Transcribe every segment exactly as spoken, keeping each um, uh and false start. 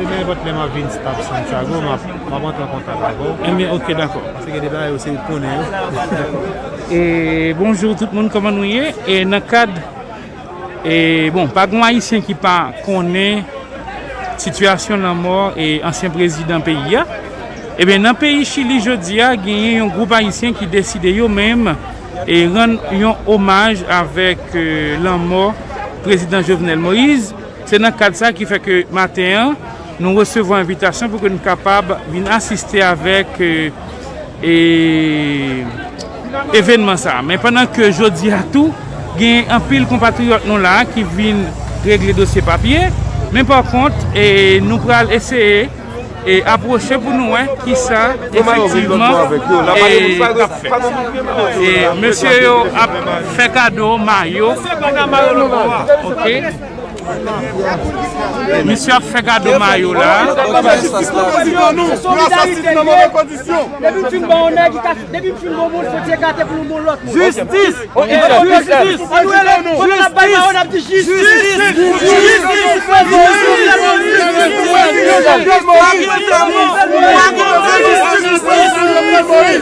Nenpòt lè m ap vin Stop Santiago, m ap, m ap antre an kontak avè w. Enben, ok, dakò. Paske gen de bagay yo se ou k konnen yo. E bonjou tout moun, kòman nou ye? E nan kad, e bon, pa gen Ayisyen ki pa konnen sitiyasyon lanmò e ansyen prezidan peyi a. Ebyen, nan peyi Chili jodi a, genyen yon gwoup Ayisyen ki deside yo menm e rann yon omaj avèk, e, lanmò prezidan Jovenel Moïse. Se nan kad sa ki fè ke maten an, nou resevwa envitasyon pou ke nou kapab vin asiste avèk, e, e, evènman sa. Men pandan ke jodi a tou, gen anpil konpatriyòt nou la ki vin regle dosye papye, men pa kont, e, nou pral eseye, e, apwoche pou nou wè kisa efektivman, e, k ap fèt. E, mesye yo ap fè kado mayo. Ok. Misye ap fè kado mayo la. Solidarite li ye. Depi m fin ba yon nèg, li ka, depi m fin ba yon moun, fò ti ekate pou nou ba yon lòt moun. Jistis! Jistis! Ann rele, pandan n ap bay mayo, n ap di jistis! Jistis! Jistis!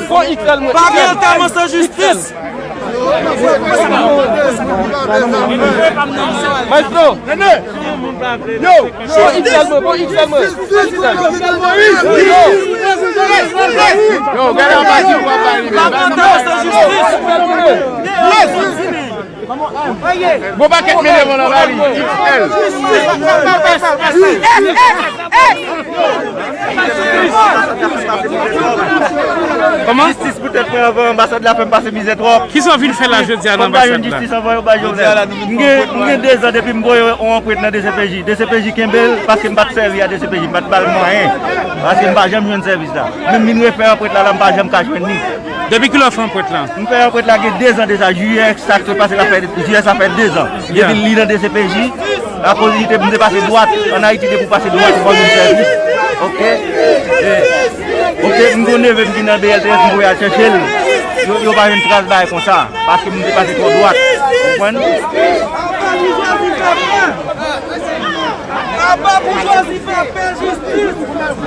Fò X L mwen. Pa gen antèman san jistis! Maestro! Yo! Bon X L mwen, bon X L mwen. Yo, gade anba ki w ap bay li, men. Bon pakèt mele mwen nan ba li. X L. Kòman? Jistis poutèt mwen anvan anbasad la fè m pase mizè twòp. Kisa w vin fè la jodi a nan anbasad la? Fò m ba jwenn jistis anvan yo ba Jovenel. M gen, m gen dezan depi m voye yon anprent nan D C P J. D C P J kenbe l paske m pa t sèvi a D C P J, m pa t ba l mwayen. Paske m pa janm jwenn sèvis la. Menm vin refè anprent la, la m pa janm ka jwenn li. Depi kilè w fè anprent la? M fè anprent la gen dezan de sa, jiyè sa k sot pase la fè, jiyè sa fè dezan. Depi li nan D C P J, akoz li te, m te pase dwat, ann Ayiti depi w pase dwat, ou pa jwenn sèvis. Ok? E, ok, m gen yon neve m ki nan B L T S, m voye al chèche l. Yo, yo pa jwenn tras bagay konsa, paske m te pase twò dwat. Ou konprann? Aba boujwazi frape jistis!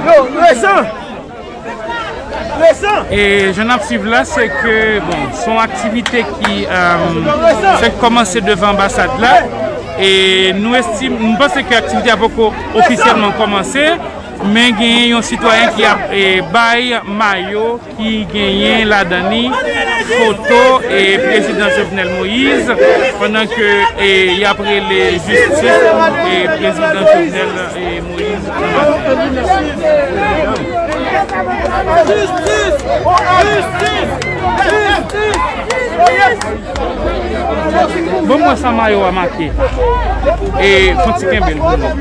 Yo, resan! E jan n ap swiv la, se ke, bon, se yon aktivite ki, e, fèk kòmanse devan anbasad la. E nou estim-, nou panse ke aktivite a poko ofisyèlman kòmanse, men genyen yon sitwayen ki ap, e, bay mayo ki genyen ladan li foto, e, prezidan Jovenel Moïse, pandan ke, e, y ap rele jistis, e, prezidan Jovenel, e, Moïse. Jistis! Jistis! Jistis! Bon, mwen sa mayo a make. E, fon ti kenbe l pou nou.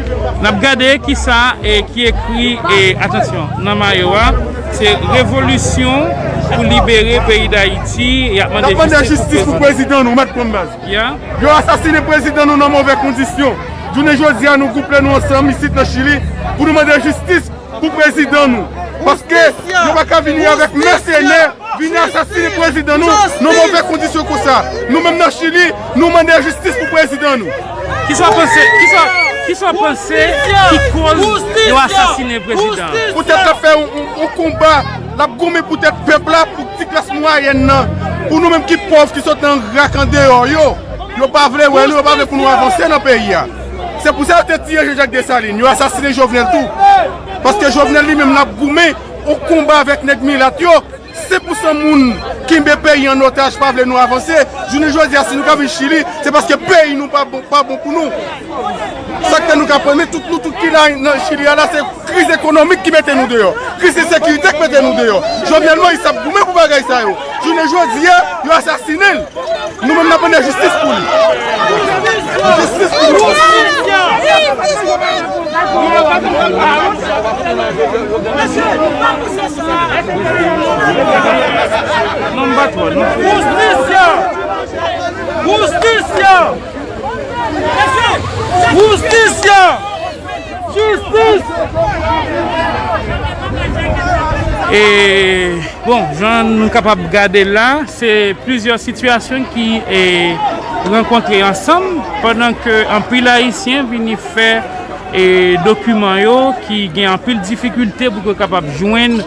N ap gade kisa, e, ki ekri, e, atansyon, nan mayo a. Se revolisyon pou libere peyi Dayiti. Y ap mande jistis pou prezidan nou, mèt pran baz. Yo asasinen prezidan nou nan move kondisyon. Jounen jodi a, nou gwoupe nou ansanm isit nan Chili pou nou mande jistis pou prezidan nou. Paske yo pa ka vini avèk mèsenè, vini asasinen prezidan nou nan move kondisyon konsa. Nou menm nan Chili, nou mande jistis pou prezidan nou. Kisa w panse, kisa, kisa w panse ki koz yo asasinen prezidan? Poutèt l ap fè yon, yon, yon konba, l ap goumen poutèt pèp la, pou ti klas mwayèn nan, pou nou menm ki pòv, ki sot nan rak andeyò yo. Yo pa vle wè nou, yo pa vle pou nou avanse nan peyi a. Se pou sa yo te tiye Jean Jacques Dessalines, yo asasinen Jovenel tou. Paske Jovenel li menm l ap goumen yon konba avèk nèg milat yo. Senk pou san moun kenbe peyi an otaj, pa vle nou avanse. Jounen jodi a, si nou ka vin Chili, se paske peyi nou pa bon, pa bon pou nou. Sa k fè nou ka pran, men tout nou tout ki la nan Chili a la, se kriz ekonomik ki mete nou deyò. Kriz ensekirite k mete nou deyò. Jovenel Moïse ap goumen pou bagay sa yo. Jounen jodi a, yo asasinen l. Nou menm n ap mande jistis pou li. Jistis pou li. Non, m pa twò, non. Jistis! Jistis! Jistis! Jistis! E, bon, jan nou kapab gade la, se plizyè sitiyasyon ki, e, rankontre ansanm, pandan ke anpil Ayisyen vini fè e, dokiman yo, ki gen anpil difikilte pou ke yo kapab jwenn,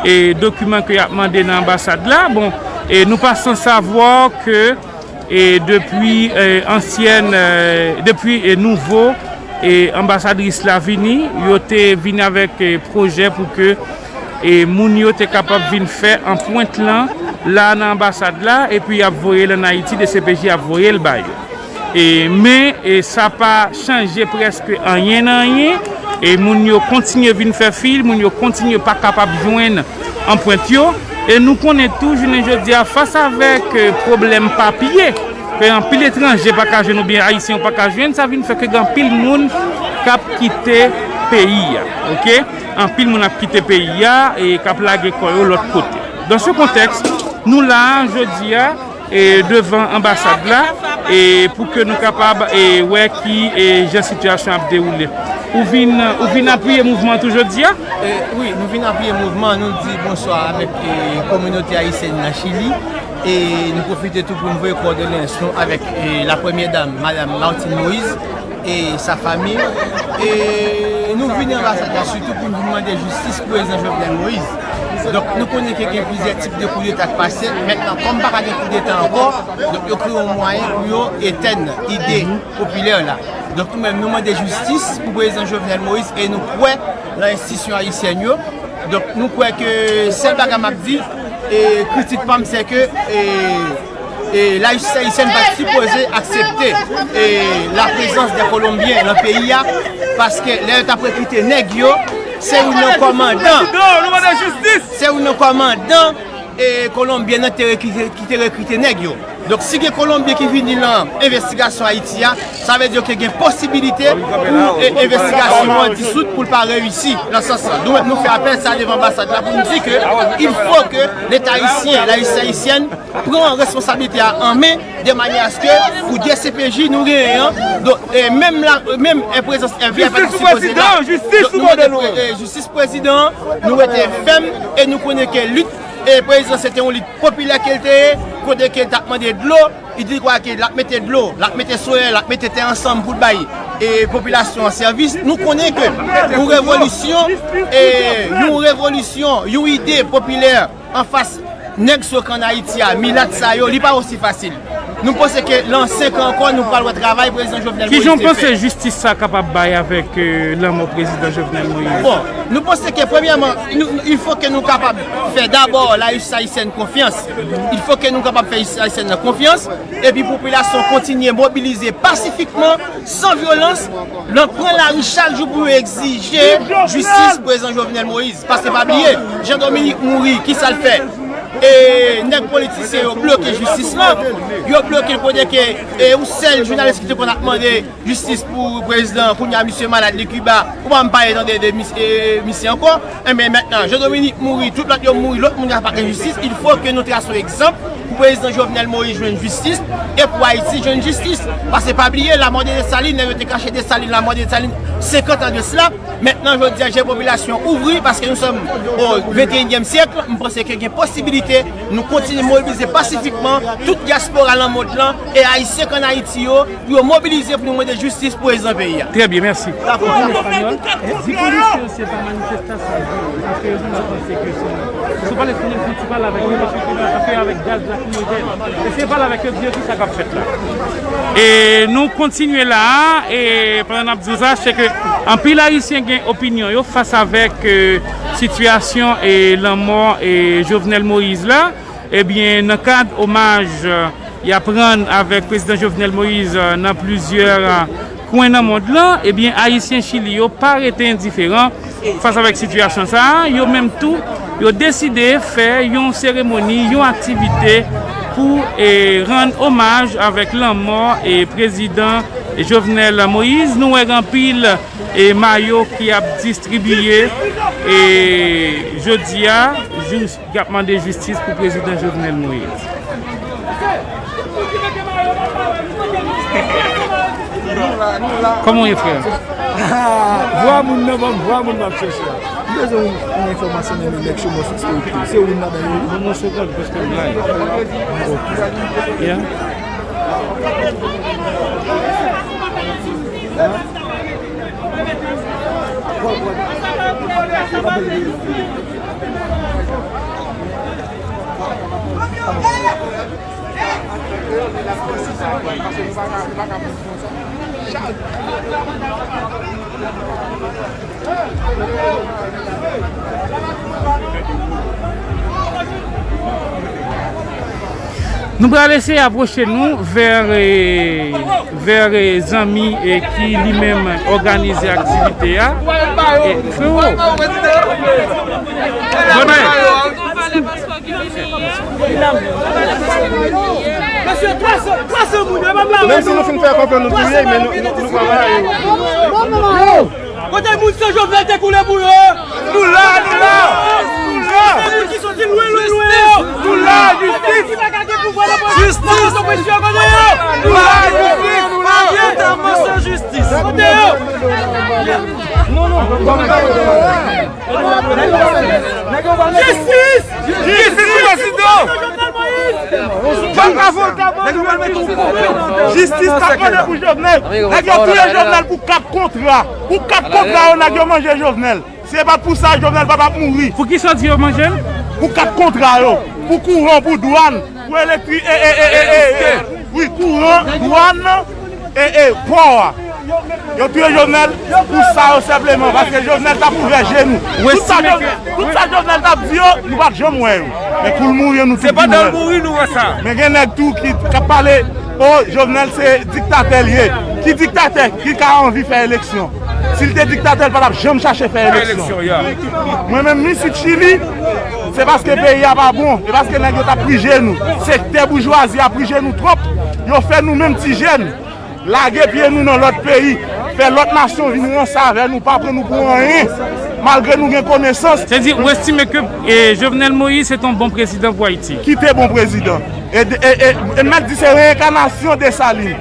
e, dokiman ke y ap mande nan anbasad la. Bon, e, nou pa san savwa ke, e, depi, e, ansyèn, e, depi, e, nouvo, e, anbasadris la vini, yo te vini avèk, e, pwojè pou ke, e, moun yo te kapab vin fè anpwent lan la nan anbasad la, epi y ap voye l ann Ayiti, D C P J ap voye l ba yo. E, men, e, sa pa chanje prèske anyen nan anyen. E moun yo kontinye vin fè fil, moun yo kontinye pa kapab jwenn anpwent yo. E nou konnen tou, jounen jodi a, fas avèk, e, pwoblèm papye, ke anpil etranje pa ka jwenn oubyen Ayisyen yo pa ka jwenn, sa vin fè ke gen anpil moun k ap kite peyi a. Oke? Anpil moun ap kite peyi a e k ap lage kò yo lòt kote. Dans ce contexte, nou la a jodi a, e, devan anbasad la, e, pou ke nou kapab, e, wè ki, e, jan sitiyasyon ap dewoule. Ou vin, ou vin apiye mouvman an tou jodi a? E, wi, nou vin apiye mouvman, nou di bonswa avèk, e, kominote ayisyèn nan Chili. E nou pwofite tou pou n voye kondoleyans nou avèk, e, la premyè dam, Madam Martine Moïse, e sa fanmi. E nou vini anbasad la sitou pou n vin mande jistis pou prezidan Jovenel Moïse. Donk, nou konnen ke gen plizyè tip de koudeta k pase. Mentnan, kòm pa ka gen koudeta ankò, donk yo kreye yon mwayen pou yo etèn ide popilè la. Donk, nou menm, nou mande jistis pou prezidan Jovenel Moïse e nou kwè nan enstitisyon ayisyèn yo. Donk, nou kwè ke sèl bagay m ap di, e kritik pa m, se ke, e, e lajistis ayisyèn pa t sipoze aksepte, e, laprezans de Kolonbyen nan peyi a, paske lè yo t ap rekrite nèg yo, se youn nan kòmandan, se youn nan kòmandan, e, Kolonbyen nan te rekrite, ki te rekrite nèg yo. Donk, si gen Kolonbyen ki vini lan envestigasyon Ayiti a, sa vle di ke gen posibilite pou, e, envestigasyon an disout pou l pa reyisi nan sans sa. Nou menm, nou fè apèl sa devan anbasad la pou nou di ke il faut que Leta ayisyen, la jistis ayisyèn pran responsablite a an men de manyè aske pou D C P J nou genyen an, donk, e menm la, menm, e, prezans F B I pa t sipoze la. Donk, nou mande pre-, e, jistis prezidan an, nou rete fèm e nou konnen ke lit, e, prezidan se te yon lit popilè ke l te ye, kote ke l t ap mande dlo, li di kwa ke l ap mete dlo, l ap mete solèy, l ap mete tè ansanm pou l bay, e, popilasyon an sèvis. Nou konnen ke yon revolisyon, e, yon revolisyon, yon ide popilè anfas nèg sou kan Ayiti a, milat sa yo, li pa osi fasil. Nou panse ke lan senk an ankò, nou pral wè travay prezidan Jovenel Moïse te fè. Ki jan w panse jistis sa kapab bay avèk, e, lanmò prezidan Jovenel Moïse? Bon, nou panse ke premyèman, nou, nou, il faut que nou kapab fè dabò lajistis ayisyèn konfyans. Il faut que nou kapab fè jistis ayisyèn nan konfyans. Epi popilasyon kontinye mobilize pasifikman, san vyolans, nan pran lari chak jou pou yo egzije jistis prezidan Jovenel Moïse. Paske pa bliye, Jean Dominique mouri, ki sa l fè? E nèg politisyen yo bloke jistis lan. Yo bloke l kote ke, e, yon sèl jounalis ki te konn ap mande jistis pou prezidan, kounye a misye malad, li Kiba, ou pa menm pale tande de mis-, e, misye ankò. Enben, mentnan, Jean Dominique mouri, tout lòt yo mouri, lòt moun yo pa gen jistis. Il faut que nou trase yon egzanp pou prezidan Jovenel Moïse jwenn jistis e pou Ayiti jwenn jistis. Paske pa bliye, lanmò de Desalin, nèg yo te kache Desalin, lanmò de Desalin, senkant an de sila. Mentnan, jodi a, je popilasyon ouvri, paske nous sommes au vingt et unième siècle. M panse ke gen posibilite nou kontinye mobilize pasifikman tout dyaspora lan mond lan e Ayisyen k ann Ayiti yo, pou yo mobilize pou nou mande jistis pou prezidan peyi a. Trè byen, mèsi. Dakò. An espanyòl, di polisye yo se pa manifestasyon yo, paske yo di nou panse ke se, si w pale espanyòl, fò w ti pale avèk yo, paske yo avèk gaz lakrimojèn. Eseye pale avèk yo, di yo ki sa k ap fèt la. E nou kontinye la a, e pandan n ap di w sa, se ke anpil Ayisyen gen opinyon yo fas avèk, e, sitiyasyon e lanmò e Jovenel Moïse la. Ebyen, nan kad omaj, e, y ap rann avèk prezidan Jovenel Moïse, e, nan plizyè, e, kwen nan mond lan, ebyen, Ayisyen Chili yo pa rete endiferan fas avèk sitiyasyon sa a. Yo menm tou, yo deside fè yon seremoni, yon aktivite pou, e, rann omaj avèk lanmò, e, prezidan Jovenel Moïse. Nou wè gen anpil, e, mayo ki ap distribiye, e, jodi a, jous K ap mande jistis pou prezidan Jovenel Moïse. Kòman w ye, frè? Vwa moun nan, ban m vwa moun m ap chèche a. M bezwen yon, yon enfòmasyon nan men nèg Chomò Sous Koupil. Se youn ladan yo. Ban m yon segond, paske m la. Ok. Yeah. Hein? Nou pral eseye apwoche nou vè, eh, vè, eh, zanmi, eh, ki li menm òganize aktivite a. Eh, frewo, bonè. Menm si nou fin fè konprann nou touye, men nou, nou, nou pa wè yo. Kote moun san Jovenel te koule pou yo? Nou la, nou la. Nou la. Moun ki soti lwen, lwen, lwen yo. Nou la, jistis. Jistis. Kote yo? Nou la, jistis. Kote yo? Jistis! Jistis pou prezidan! Jovenel Moïse! Jistis t ap mande pou Jovenel. Nèg yo touye Jovenel pou kat kontra. Pou kat kontra yo, nèg yo manje Jovenel. Si se pa t pou sa, Jovenel pa t ap mouri. Pou ki sa w di yo manje l? Pou kat kontra yo. Pou kouran, pou dwàn, pou elektri-, e, e, e, e, e, e, wi, kouran, dwàn, e, e, pò a. Yo touye Jovenel pou sa yo senpleman, paske Jovenel t ap ouvè je nou. Tout sa Jovenel, tout sa Jovenel t ap di yo, nou pa t janm wè yo. Men kou l mouri, nou tout vin wè l. Se pandan l mouri nou wè sa. Men gen nèg tou ki, k ap pale, o, Jovenel se diktatè l ye. Ki diktatè ki ka anvi fè eleksyon? Si l te diktatè, l pa t ap janm chache fè eleksyon. Mwen menm, m isit Chili, se paske peyi a pa bon, e paske nèg yo t ap prije nou. Sektè boujwazi a prije nou twòp, yo fè nou menm ti jèn lage pye nou nan lòt peyi, fè lòt nasyon vin ranse avè nou, pa pran nou pou anyen, malgre nou gen konesans. Sètadi, ou estime ke, eh, Jovenel Moïse se yon bon prezidan pou Ayiti? Ki te bon prezidan? E, e, e, e m mèt di se reenkanasyon Desalin.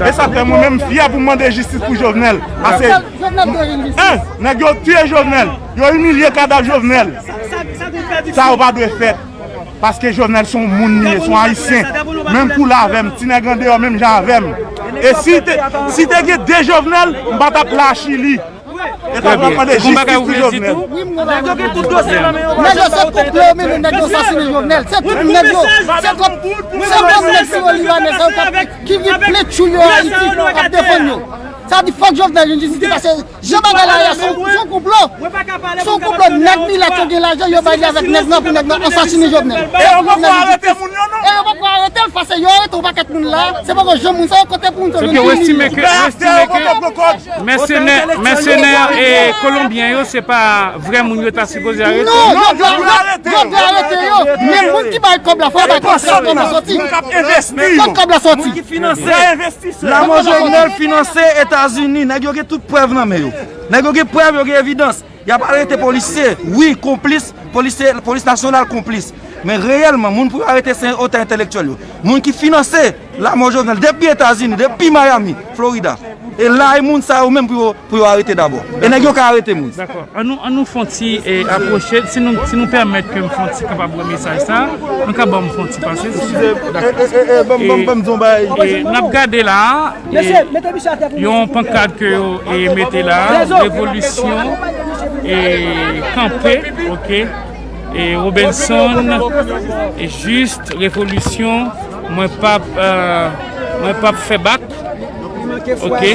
E sa fè mwen menm m fyè pou m mande jistis pou Jovenel. Ase, en, nèg yo touye Jovenel, yo imilye kadav Jovenel. Sa yo pa dwe fèt. Paske Jovenel se yon moun li ye, se yon Ayisyen. Menm koulè avè m, ti nèg andeyò menm jan avè m. E si te, si te gen de Jovenel, m pa t ap la Chili. E ta pral mande jistis pou Jovenel. Nèg yo gen tout dosye nan men yo. Nèg yo se konplo yo mennen nèg yo asasinen Jovenel. Se tout nèg yo. Se kòm, se kòm nèg Siro Libanè sa yo k ap, ki vin plen tchoul yo Ayiti, k ap defann yo. Sa di fòk Jovenel jwenn jistis li pase. Jan bagay la ye a, se yon, se yon konplo. Se yon konplo. Nèg milèt yo gen lajan, yo bay li avèk nèg nan pou nèg nan asasinen Jovenel. E yo poko arete moun yo, non? E yo poko arete l, paske yo arete yon pakèt moun la. Se poko jan moun sa yo kote pou moun sa yo jwenn fini. Mèsenè, mèsenè e kolonbyen yo, se pa vrè moun yo ta sipoze arete? Non, yo dwe, yo dwe arete yo. Men moun ki bay kòb la, fò yo bay kòb sa, kòb la soti. Kot kòb la soti? Ki finanse? Lamò Jovenel finanse Etazini. Nèg yo gen tout prèv nan men yo. Nèg yo gen prèv, yo gen evidans. Y ap arete polisye. Wi, konplis, polisye, polis nasyonal konplis. Men reyèlman, moun pou yo arete se otè entelektyèl yo. Moun ki finanse lamò Jovenel depi Etazini, depi Miami, Florida. E la, e moun sa yo menm pou yo, pou yo arete dabò. E nèg yo ka arete moun. Dakò. An nou, an nou fè yon ti, eh, apwoche. Si nou, si nou pèmèt ke m fè yon ti kapab wè mesaj sa, nou ka ban m fè yon ti pase. Eskize, eh, eh, eh, eh, ban m, ban m, ban m di yon bagay. E, n ap gade la, e, yon pankat ke yo, e, mete la, revolisyon, e, kanpe, oke. E Robinson, e jis, revolisyon, mwen p ap, eh, mwen p ap fè bak. Oke.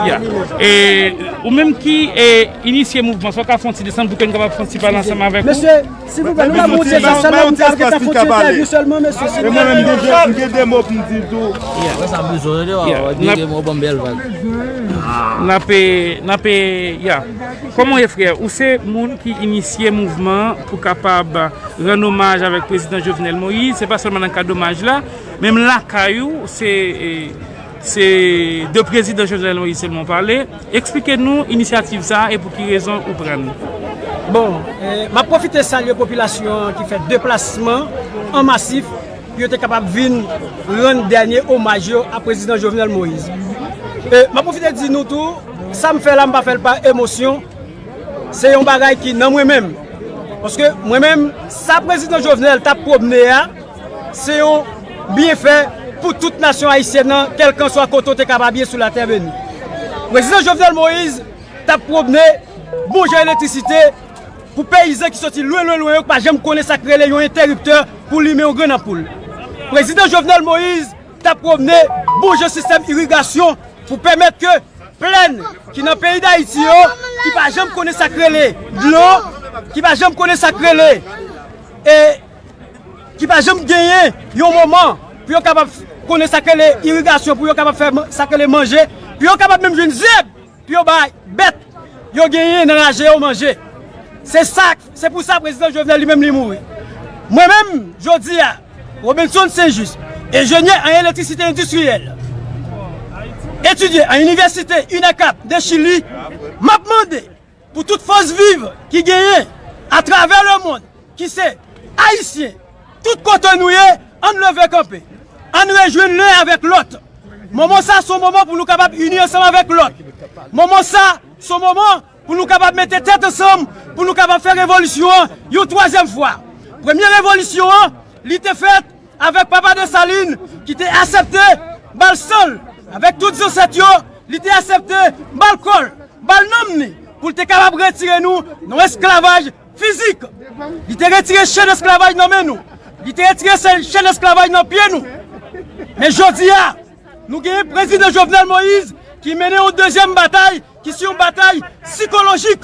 Ya. E ou menm ki, e, inisye mouvman sa, w ka fè yon ti desann pou ke n kapab fè yon ti pale ansanm avèk ou? Mesye, silvouplè, nou pa monte sa sèlman, nou ta gentan fè yon ti entèvyou sèlman, mesye, silvouplè. E mwen menm, m gen de, m gen de mo pou m di tou. Ya. Mwen sa m bezwen, de, de mo, ban m bèl vag. N ap, n ap, ya. Kòman w ye, frè? Ou se moun ki inisye mouvman pou kapab rann omaj avèk prezidan Jovenel Moïse. Se pa sèlman nan kad omaj la, menm lakay ou, se, e, se de prezidan Jovenel Moïse sèlman w pale. Eksplike nou inisyativ sa a e pou ki rezon ou pran l. Bon, e, m ap pwofite salye popilasyon an ki fè deplasman an masif pou yo te kapab vin rann dènye omaj yo a prezidan Jovenel Moïse. E, m ap pwofite di nou tou, sa m fè la, m pa fè l pa emosyon. Se yon bagay ki nan mwen menm. Paske mwen menm, sa prezidan Jovenel t ap pwomne a, se yon byenfè pou tout nasyon ayisyèn nan, kèlkanswa kote w te kapab ye sou latè beni. Prezidan Jovenel Moïse t ap pwomne bon jan elektrisite pou peyizan ki soti lwen, lwen, lwen yo, ki pa janm konnen sa k rele yon entèriptè pou limen yon grenn anpoul. Prezidan Jovenel Moïse ta pwomne bon jan sistèm irigasyon pou pèmèt ke plèn ki nan peyi Dayiti yo, ki pa janm konnen sa k rele dlo, ki pa janm konnen sa k rele, e ki pa janm genyen yon moman pou yo kapab konnen sa k rele irigasyon, pou yo kapab fè man- sa k rele manje, pou yo kapab menm jwenn zèb pou yo bay bèt yo genyen nan raje yo manje. Se sa, se pou sa prezidan Jovenel li menm li mouri. Mwen menm, jodi a, Robinson Saint-Just, enjenyè an elektrisite endistriyèl, etidye an inivèsite UNECAP de Chili, m ap mande pou tout fòs viv ki genyen atravè lemonn, ki se ayisyen, tout kote nou ye, ann leve kanpe. Ann rejwenn len avèk lòt. Moman sa se yon moman pou nou kapab ini ansanm avèk lòt. Moman sa se yon moman pou nou kapab mete tèt ansanm, pou nou kapab fè revolisyon an yon twazyèm fwa. Premye revolisyon an, li te fèt avèk papa Desalin ki te aksepte ba l san l avèk tout zansèt yo, li te aksepte ba l kò l, ba l nanm ni, pou l te kapab retire nou nan esklavaj fizik. Li te retire chenn esklavaj nan men nou. Li te retire se- chenn esklavaj nan pye nou. Men jodi a, nou genyen prezidan Jovenel Moïse ki mennen yon dezyèm batay ki se yon batay sikolojik.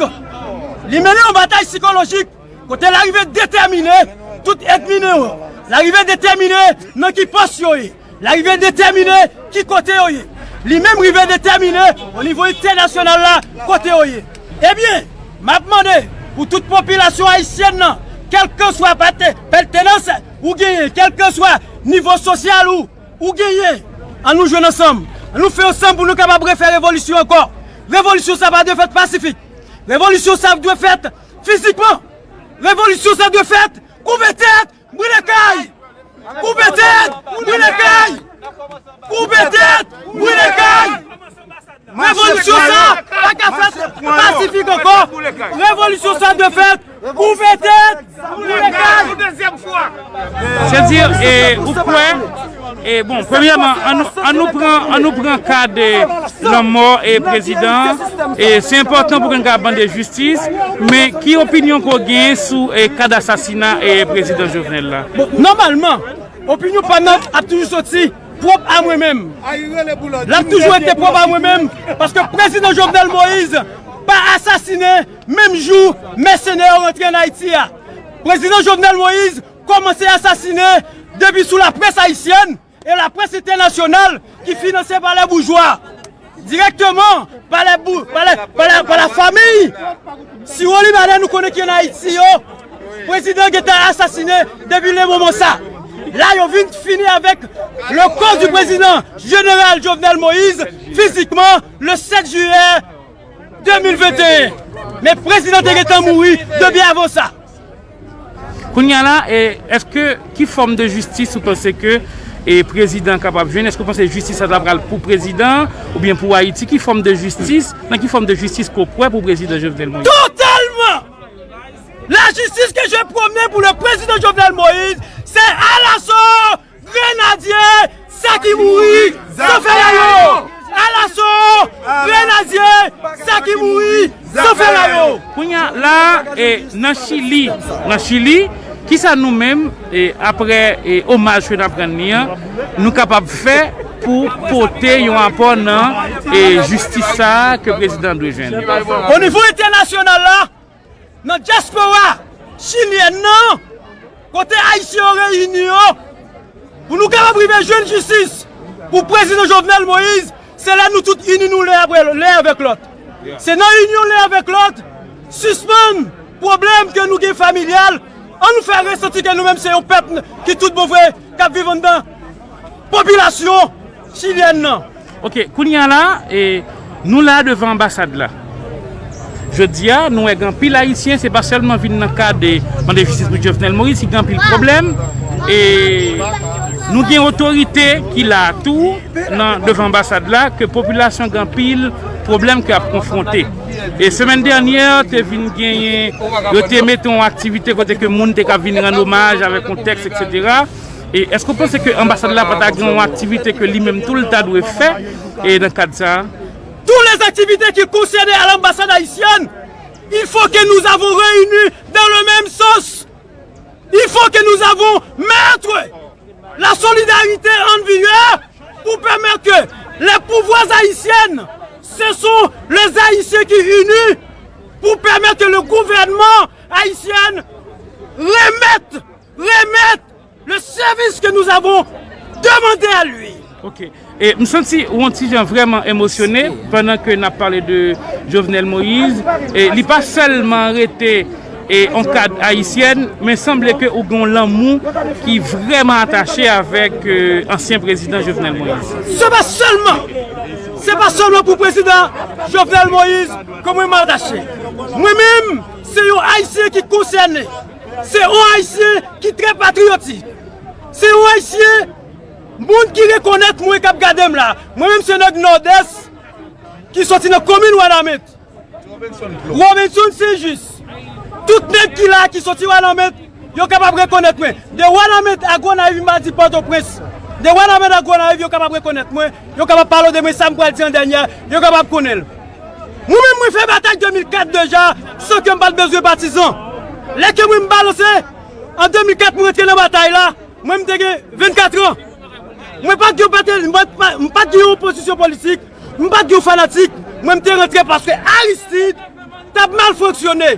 Li mennen yon batay sikolojik kote l arive detèmine tout ènmi nou yo. L arive detèmine nan ki pòs yo ye. L arive detèmine ki kote yo ye. Li menm rive detèmine o nivo entènasyonal la kote yo ye. Ebyen, m ap mande pou tout popilasyon ayisyèn nan, kèlkeswa pate- pètenans ou genyen, kèlkeswa nivo sosyal ou, ou genyen, ann nou jwenn ansanm. Ann nou fè ansanm pou nou kapab refè revolisyon ankò. Revolisyon sa pa dwe fèt pasifik. Revolisyon sa dwe fèt fizikman. Revolisyon sa dwe fèt koupe tèt, brile kay. Koupe tèt, brile kay. Koupe tèt, brile kay. Revolisyon sa pa ka fèt pasifik ankò. Revolisyon sa dwe fèt koupe tèt, brile kay. Sètadi, e, ou kwè, e, bon, premyèman, ann nou, ann nou pran, ann nou pran ka de lanmò e prezidan an, e se enpòtan pou ke n ka mande jistis, men ki opinyon ke w genyen sou e, ka d asasina e prezidan Jovenel la? Bon, nòmalman, opinyon pa m nan ap toujou soti pwòp a mwen menm. L ap toujou rete pwòp a mwen menm, paske prezidan Jovenel Moïse pa asasinen menm jou mèsenè yo rantre ann Ayiti a. Prezidan Jovenel Moïse kòmanse asasinen depi sou laprès ayisyèn e laprès entènasyonal ki finanse pa lè boujwa, dirèkteman pa lè bou- pa lè- pa lè- pa la famiy siwo libanè nou konnen ki ann Ayiti yo. Prezidan gentan asasinen depi le moman sa. La yo vin fini avèk le kò di prezidan jeneral Jovenel Moïse fizikman le sèt jiyè de mil venteyen. Men prezidan te gentan mouri depi avan sa. Kounye a la, e, èske, ki fòm de jistis ou panse ke e prezidan an kapab jwenn? Èske w panse jistis sa ta pral pou prezidan an oubyen pou Ayiti? Ki fòm de jistis, nan ki fòm de jistis ke w kwè pou prezidan Jovenel Moïse? Totalement! La justice que je promets pour le président Jovenel Moïse, c'est à l'assaut Grenadye, sa ki mouri, san fè layo! Alaso, Grenadye, sa ki mouri, san fè layo! Kounye a la, e, nan Chili, nan Chili, kisa nou menm, e, apre, e, omaj ke n ap rann li an, nou kapab fè pou pote yon apò nan, e, jistis sa a ke prezidan an dwe jwenn? O nivo entènasyonal la, nan dyaspora chilyèn nan, kote Ayisyen yo reyini yo, pou nou kapab rive jwenn jistis pou prezidan Jovenel Moïse, se lè nou tout ini nou len apre len avèk lòt. Se nan inyon len avèk lòt, sispann pwoblèm ke nou gen familyal, ann nou fè resanti ke nou menm se yon pèp ki tout bon vre k ap viv anndan popilasyon chilyèn nan. Ok, kounye a la, e, nou la devan anbasad la. Jodi a, nou wè gen anpil Ayisyen, se pa sèlman vin nan kad de mande jistis pou Jovenel Moïse, ki gen anpil pwoblèm. E nou gen otorite ki la tou nan devan anbasad la, ke popilasyon gen anpil pwoblèm ke ap konfwonte. E semèn dènyè, te vin genyen, yo te mete yon aktivite kote ke moun te ka vin rann omaj avèk yon tèks, etsetera. E èske w panse ke anbasad la pa ta gen yon aktivite ke li menm tou l ta dwe fè, e nan kad sa a? Toutes les activités qui concernent à l'ambassade haïtienne, il faut que nous avons réunis dans le même sens. Il faut que nous avons mettre La solidarité en vigueur pour permettre que les pouvoirs haïtiennes, ce sont les Haïtiens qui unissent pour permettre que le gouvernement haïtien remette, remette le service que nous avons demandé à lui. Ok. E m santi ou yon ti jan vrèman emosyone pandan ke n ap pale de Jovenel Moïse. E li pa sèlman rete e yon kad ayisyèn, men sanble ke ou gen yon lanmou ki vrèman atache avèk e, ansyen prezidan Jovenel Moïse. Se pa sèlman, se pa sèlman pou prezidan Jovenel Moïse ke mwen m atache. Mwen menm, se yon ayisyen ki konsène. Se yon ayisyen ki trè patriyotik. Se yon ayisyen, moun ki rekonèt mwen k ap gade m la. Mwen menm se nèg Nòdès ki soti nan komin Wanament. Robinson Saint Just. Tout nèg ki la ki soti Wanament, yo kapab rekonèt mwen. De Wanament a Gonayiv, m pa di Pòtoprens. De Wanament a Gonayiv, yo kapab rekonèt mwen. Yo kapab pale de mwen, sa m pral di an dènyè, yo kapab konnen l. Mwen menm, mwen fè batay de mil kat deja, san ke m pa t bezwen patizan. Lè ke mwen m balanse, an de mil kat, mwen rantre nan batay la, mwen m te gen vennkat an. Mwen pa t gen yon pati, mwen pa, m pa t gen yon pozisyon politik, m pa t gen yon fanatik, mwen m te rantre paske Aristide t ap mal fonksyone.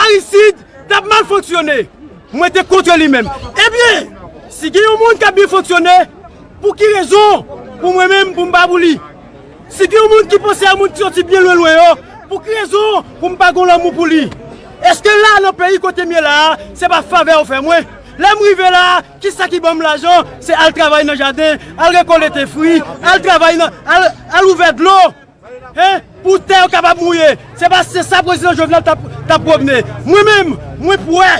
Aristide t ap mal fonksyone. Mwen te kont li menm. Ebyen, si gen yon moun k ap byen fonksyone, pou ki rezon pou mwen menm, pou m pa pou li? Si gen yon moun ki panse a moun ki soti byen lwen lwen yo, pou ki rezon pou m pa gen lanmou pou li? Èske la, nan peyi kote m ye la a, se pa favè yo fè mwen? Lè m rive la a, kisa ki ban m lajan? Se al travay nan jaden, al rekolete fwi, al travay nan, al, al ouvè dlo. Hein? Pou tè yo kapab mouye. Se pa se sa prezidan Jovenel t ap, t ap pwomne. Mwen menm, mwen prè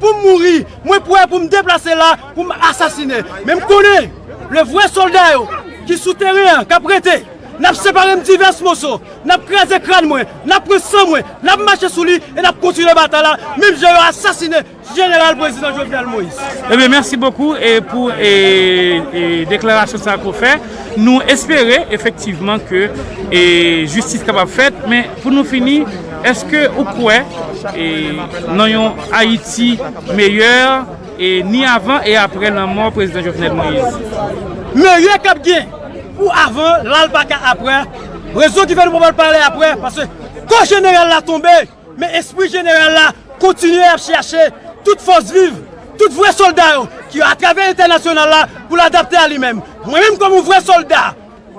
pou m mouri. Mwen prè pou m deplase la, pou m asasinen. Men m konnen, le vrè sòlda yo ki sou teren an, k ap rete, n ap separe m divès moso, n ap kraze kràn mwen, n ap pran san mwen, n ap mache sou li e n ap kontinye batay la, menm jan yo asasinen Jeneral Prezidan Jovenel Moïse. Ebyen, mèsi bokou e pou e, e, deklarasyon sa ke w fè. Nou espere efektivman ke e, jistis kapab fèt, men pou nou fini, èske ou kwè e, nan yon Ayiti meyè e, ni avan e apre lanmò Prezidan Jovenel Moïse? Meyè k ap gen pou avan, la l pa ka apre. Rezon ki fè nou pa pral pale apre, paske kò jeneral la tonbe, men espri jeneral la kontinye ap chache tout fòs viv, tout vrè sòlda yo ki atravè entènasyonal la pou l adapte a li menm. Mwen menm kòm yon vrè sòlda,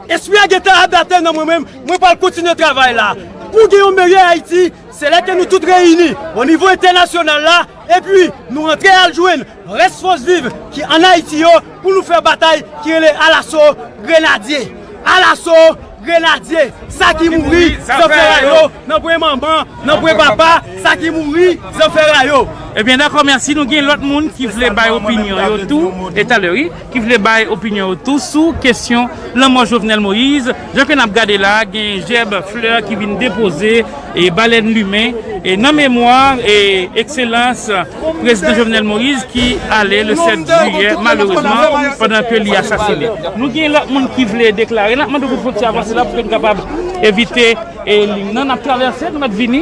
espri a gentan adapte nan mwen menm, mwen pral kontinye travay la. Pou gen yon meyè Ayiti, se lè ke nou tout reyini o nivo entènasyonal la, epi nou antre al jwenn rès fòs viv ki ann Ayiti yo pou nou fè batay ki rele Alaso Grenadye. Alaso Grenadye, sa ki mouri, zanfè a yo, nan bren manman, nan bren papa, sa ki mouri, zanfè a yo. Ebyen, dakò, mèsi. Nou gen lòt moun ki vle bay opinyon yo tou, e talè, wi, ki vle bay opinyon yo tou sou kesyon lanmò Jovenel Moïse. Jan ke n ap gade la, gen jèb flè ki vin depoze e balèn limen e nan memwa e ekselans prezidan Jovenel Moïse ki ale le sèt jiyè, malerezman, pandan ke li asasinen. Nou gen lòt moun ki vle deklare. N ap mande w pou fon ti avanse la pou ke nou kapab evite e liy nan. N ap travèse, nou mèt vini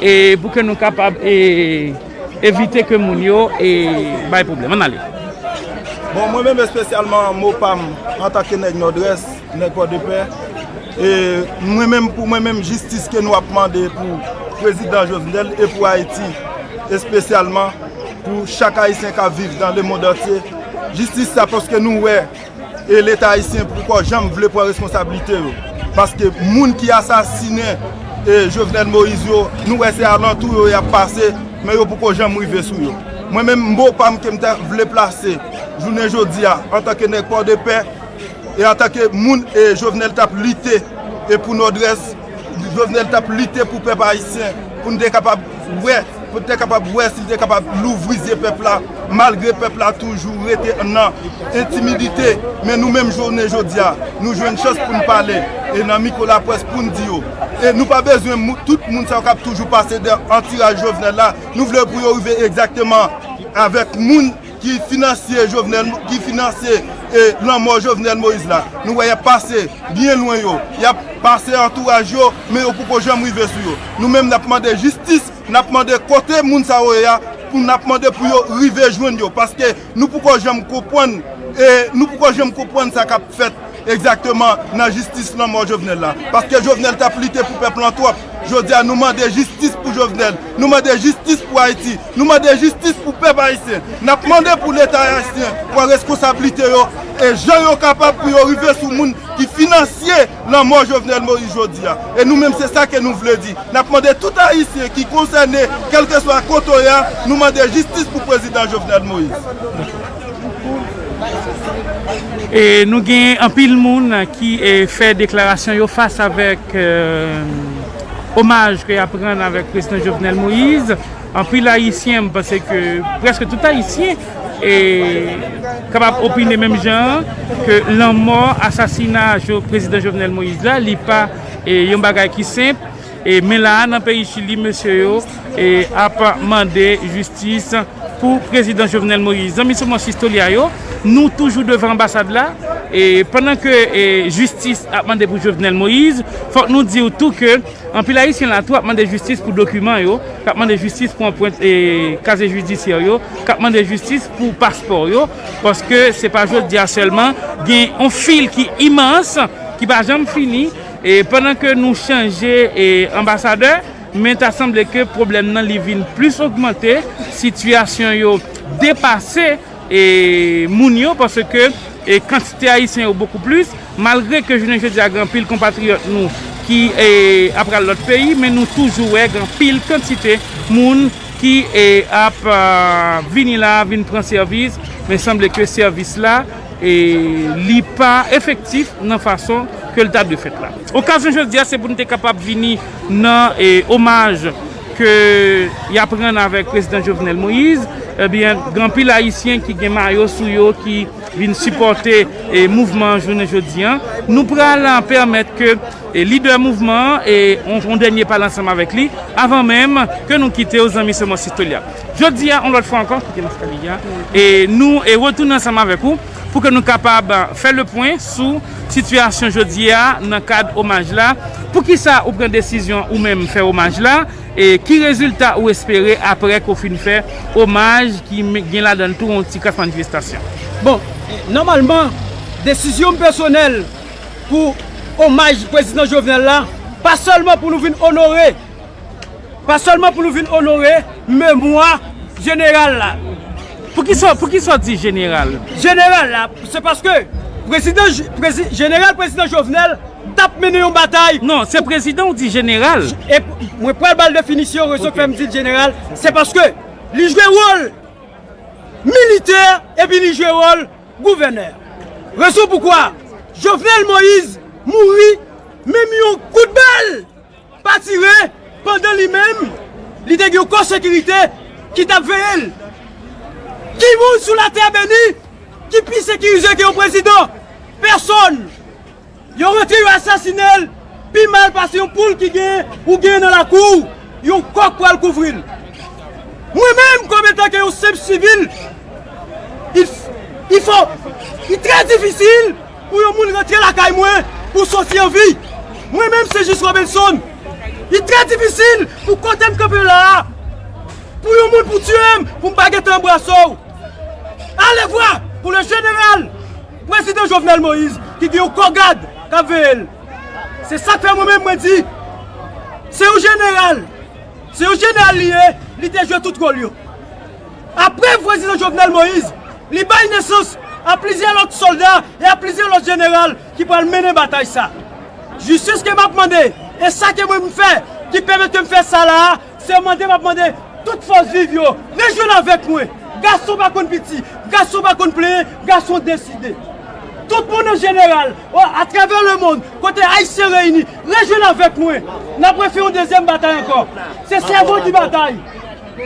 e pou ke nou kapab e evite ke moun yo e bay pwoblèm. Ann ale. Bon, mwen menm espesyalman, mo pa m antanke nèg Nòdwès, nèg Pòdepè, e mwen menm, pou mwen menm, jistis ke nou ap mande pou prezidan Jovenel e pou Ayiti, espesyalman pou chak Ayisyen k ap viv dans le monde entier. Jistis sa, paske nou wè e Leta ayisyen poko janm vle pran responsablite yo. Paske moun ki asasinen e Jovenel Moïse yo, nou wè se alantou yo y ap pase, men yo poko janm rive sou yo. Mwen menm, mo pa m ke m ta vle plase jounen jodi a, antanke nèg Pòdepè, e antanke moun e Jovenel t ap lite e pou Nòdwès, Jovenel t ap lite pou pèp ayisyen, pou n te kapab wè, pou n te kapab wè si l te kapab louvri zye pèp la, malgre pèp la toujou rete nan entimidite. Men nou menm jounen jodi a, nou jwenn chans pou n pale e nan mikwo laprès pou n di yo. E nou pa bezwen mou-, tout moun sa yo k ap toujou pase de antiraj Jovenel la, nou vle pou yo rive egzakteman avèk moun ki finansye Jovenel, ki finansye e lanmò Jovenel Moïse la. Nou wè y ap pase byen lwen yo. Y ap pase antouraj yo, men yo poko janm rive sou yo. Nou menm n ap mande jistis, n ap mande kote moun sa yo ye a, pou n ap mande pou yo rive jwenn yo, paske nou poko janm konprann, e nou poko janm konprann sa k ap fèt egzakteman nan jistis lanmò Jovenel la. Paske Jovenel t ap lite pou pèp lan twòp. Jodi a, nou mande jistis pou Jovenel. Nou mande jistis pou Ayiti. Nou mande jistis pou pèp ayisyen. N ap mande pou Leta ayisyen pran reskonsablite yo e jan yo kapab pou yo rive sou moun ki finansye lanmò Jovenel Moïse jodi a. E nou menm, se sa ke nou vle di. N ap mande tout Ayisyen ki konsène, kèlkeswa kote w ye a, nou mande jistis pou prezidan Jovenel Moïse. E nou gen anpil moun ki e, fè deklarasyon yo fas avèk e, omaj ke y ap rann avèk prezidan Jovenel Moïse. Anpil Ayisyen, m panse ke prèske tout Ayisyen e, kapab opine menm jan ke lanmò, asasina prezidan Jovenel Moïse la, li pa e, yon bagay ki senp. E, men la a, nan peyi Chili, mesye yo e, ap mande jistis pou prezidan Jovenel Moïse. Zanmi Semans Istolya yo, nou toujou devan anbasad la. E pandan ke e, jistis ap mande pou Jovenel Moïse, fòk nou di w tou ke anpil Ayisyen la tou ap mande jistis pou dokiman yo, k ap mande jistis pou anprent e, kazye jidisyè yo, k ap mande jistis pou paspò yo, paske se pa jodi a sèlman, gen yon fil ki imans, ki pa janm fini, e pandan ke nou chanje e, anbasadè, men ta sanble ke pwoblèm nan li vin plis ogmante, sitiyasyon yo depase e, moun yo, paske e, kantite Ayisyen yo bokou plis, malgre ke jounen jodi a gen anpil konpatriyòt nou ki e, ap pral lòt peyi, men nou toujou wè gen anpil kantite moun ki e, ap a, vini la, vin pran sèvis, men sanble ke sèvis la e, li pa efektif nan fason ke l ta dwe fèt la. Okazyon jodi a, se pou n te kapab vini nan e, omaj ke y ap rann avèk prezidan Jovenel Moïse. Ebyen, gen anpil Ayisyen ki gen mayo sou yo, ki vin sipòte e, mouvman an jounen jodi a. Nou pral a, pèmèt ke e, lidè mouvman an e, yon, yon dènye pale ansanm avèk li, avan menm ke nou kite w, zanmi Semans Istolya. Jodi a, yon lòt fwa ankò, kite m eskalye a, e nou e, retounen ansanm avèk ou pou ke nou kapab a, fè le pwen sou sitiyasyon jodi a nan kad omaj la. Poukisa ou pran desizyon ou menm fè omaj la? E ki rezilta ou espere apre ke w fin fè omaj ki gen ladan l tou yon ti kras manifestasyon? Bon, nòmalman, desizyon m pèsonèl pou omaj prezidan Jovenel la, pa sèlman pou nou vin onore, pa sèlman pou nou vin onore memwa jeneral la. Poukisa, poukisa w di jeneral? Jeneral la, se paske prezidan, prezi, jeneral prezidan Jovenel t ap mennen yon batay. Non, se prezidan ou di jeneral. E mwen pral ba l definisyon, rezon k fè m di l jeneral, se paske li jwe wòl militè epi li jwe wòl gouvènè. Rezon poukwa Jovenel Moïse mouri, menm yon kout bal pa tire pandan li menm, li te gen yon kò sekirite ki t ap veye l. Ki moun sou latè beni ki pi sekirize ke yon prezidan? Pèsòn. Yo rantre, yo asasine l pi mal pase yon poul ki gen ou gen nan lakou w, yon kòk pral kouvri l. Mwen menm, kòm etan ke yon senp sivil, il, il faut, il trè difisil pou yon moun rantre lakay mwen pou soti an vi. Mwen menm, se jis Robinson. Il trè difisil pou kote m kanpe la a, pou yon moun pou tiye m, pou m pa gentan anbrase w. Alevwa pou le jeneral prezidan Jovenel Moïse ki gen yon kò gad k ap veye l. Se sa k fè mwen menm mwen di, se yon jeneral, se yon jeneral li ye, li te jwe tout wòl yo. Apre prezidan Jovenel Moïse, li bay nesans a plizyè lòt sòlda e a plizyè lòt jeneral ki pral mennen batay sa. Jistis ke m ap mande, e sa ke mwen m fè, ki pèmèt ke m fè sa la a, se mande m ap mande tout fòs viv yo, rejwenn avèk mwen. Gason pa konn piti, gason pa konn plenyen, gason deside. Tout moun an jeneral, atravè lemonn, kote Ayisyen reyini, rejwenn avèk mwen. N ap refè yon dezyèm batay ankò. Se sèvo ki batay.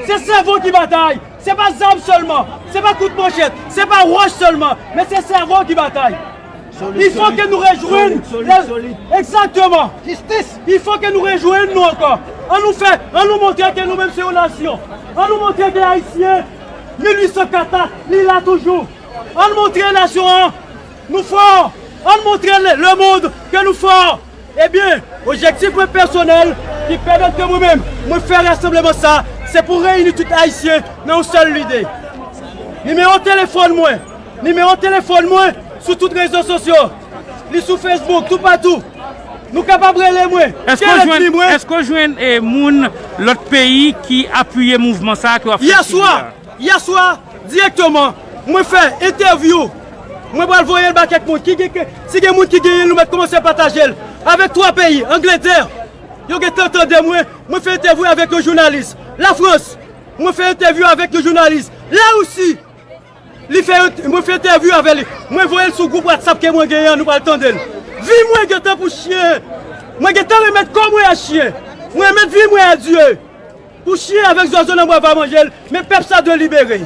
Se sèvo ki batay. Se pa zam sèlman, se pa kout manchèt, se pa wòch sèlman, men se sèvo ki batay. Il faut que nous rejoignons. Exactement. Justice. Il faut que nous rejoignons nous encore. An nou fè, an nou montre ke nou menm se yon nasyon. An nou montre ke Ayisyen, mil uit san kat la, li la toujou. An nou montre nasyon an, nou fò. An nou montre le, le monde ke nou fò. Ebyen, objektif mwen pèsonèl ki pèmèt ke mwen menm mwen fè rasanbleman sa, Se pou reyini tout Ayisyen nan yon sèl lide. Nimewo telefòn mwen, nimewo telefòn mwen sou tout rezo sosyo. Li sou Facebook, toupatou. Nou kapab rele mwen. Èske w jwenn, èske w jwenn, eh, moun lòt peyi ki apiye mouvman sa a ke w ap fè sou li a? Yè swa, direkteman, mwen fè entèvyou. Mwen pral voye l ba kèk moun. Ki gen, si gen moun ki genyen l, nou mèt kòmanse pataje l. Avèk twa peyi, Angletè, yo gentan tande mwen. Mwen fè entèvyou avèk yon jounalis. Lafrans, mwen fè entèvyou avèk yon jounalis. Larisi, li fè, mwen fè entèvyou avè li. Mwen voye l sou gwoup WhatsApp ke mwen genyen an, nou pral tande l. Vi mwen gentan pou chen. Mwen gentan remèt kò mwen a chen. Mwen remèt vi mwen a Dye. Pou chen avèk zwazo nan bwa va manje l, men pèp sa dwe libere.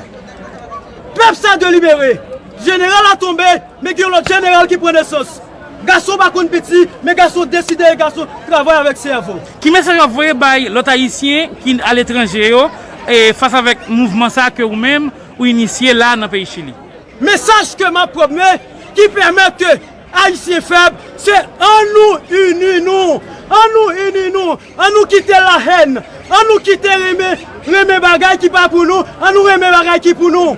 Pèp sa dwe libere. Jeneral la tonbe, men gen yon lòt jeneral ki pran nesans. Gason pa konn piti, men gason deside e gason travay avèk sèvo. Ki mesaj w ap voye bay lòt Ayisyen ki aletranje yo, e fas avèk mouvman sa a ke ou menm ou inisye la nan peyi Chili? Mesaj ke m ap pwomèt ki pèmèt ke Ayisyen fèb, se an nou ini nou, an nou ini nou, an nou kite lahèn, an nou kite renmen, renmen bagay ki pa pou nou, an nou renmen bagay ki pou nou,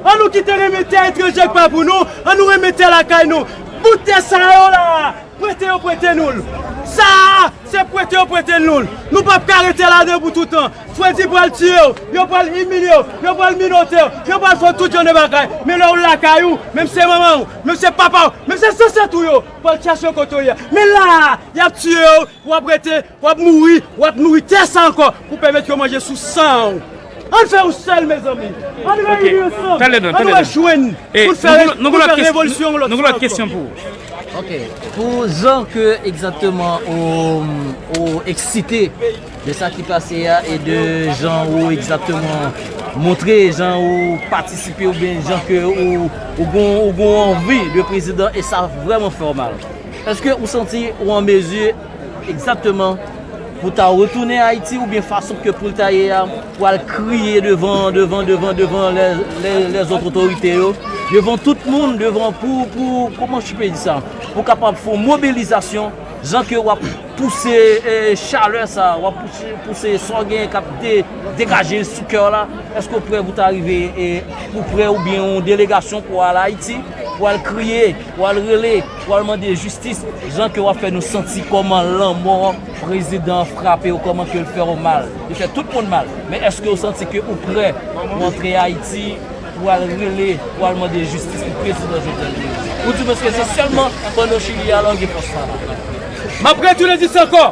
an nou kite renmen tè etranje ki pa pou nou, an nou renmen tè lakay nou. Bout tè sa yo la, prete yo prete nou l. Sa a, se prete yo prete nou l. Nou p ap ka rete ladan pou toutan. Fredi pral tiye w, yo pral imilye w, yo pral minote w, yo pral fè w tout jan de bagay. Men lè w lakay ou, menm se manman w, menm se papa w, menm se zansèt ou yo, pral chache w kote w ye a. Men la a, y ap tiye w, w ap rete, w ap mouri, w ap nouri tè sa ankò pou pèmèt yo manje sou san w. Ann fè yon sèl, mezanmi. Ann reyini ansanm. Ann rejwenn pou n fè, pou n fè revolisyon yon lòt fwa ankò. Ok. Pou jan ke egzakteman ou, ou eksite de sa ki pase a e de jan ou egzakteman montre, jan ou patisipe oubyen jan ke ou, ou gon, ou gon anvi de prezidan e sa vrèman fè w mal. Èske ou santi ou an mezi egzakteman pou ta retounen Ayiti oubyen fason ke pou l ta ye a, pou al kriye devan, devan, devan, devan lè, lè, lèzòt otorite yo, devan tout moun, devan pou, pou, kòman je peux dire ça? Pou kapab fè yon mobilizasyon, jan ke w ap pouse, eh, chalè sa, w ap pouse, pouse sa w genyen k ap de-, degaje sou kè w la. Èske w prè pou ta rive, eh, ou prè oubyen yon delegasyon pou al Ayiti, pou al kriye, pou al rele, pou al mande jistis, jan ke w ap fè nou santi kòman lanmò prezidan an frape w, kòman ke l fè w mal, li fè tout moun mal. Men èske w santi ke ou prè pou antre Ayiti, pou al rele, pou al mande jistis pou prezidan Jovenel Moïse? Ou di mwen ke se sèlman pandan Chili a la w gen fòs sa la? M ap retounen di sa ankò.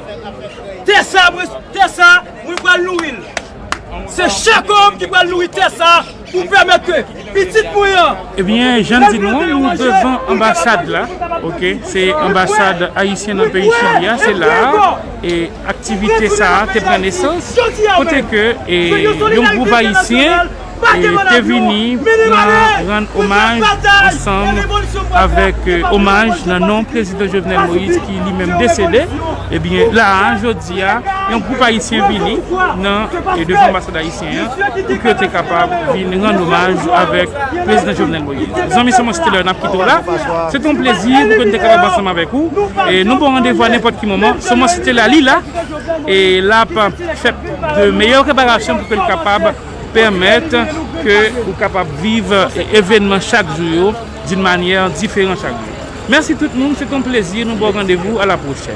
Tè sa, mwen, tè sa, mwen pral nouri l. Se chak òm ki pral nouri tè sa pou pèmèt ke pitit mwen an. Ebyen, jan m di nou an, nou devan anbasad la, ok? Se anbasad ayisyen nan peyi Chili a, se la a, e aktivite sa a te pran nesans, kote ke, e, yon gwoup ayisyen, e, te vini pran, rann omaj ansanm avèk, e, omaj nan non prezidan Jovenel Moïse ki li menm desede. Ebyen, la a, jodi a, yon gwoup ayisyen vini nan, e, devan anbasad ayisyen an pou ke yo te kapab vin rann omaj avèk prezidan Jovenel Moïse. Zanmi Sou Mwen Site Lè, n ap kite w la. Se te yon plezi pou ke nou te kapab ansanm avèk ou. E nou ba w randevou a nenpòt ki moman. Sou Mwen Site Lè a, li la. E l ap fè de meyè preparasyon pou ke l kapab pèmèt ke ou kapab viv, e, evènman chak jou yo d'une manière différente chak jou. Mèsi tout moun, se te yon plezi, nou ba w randevou, à la prochaine.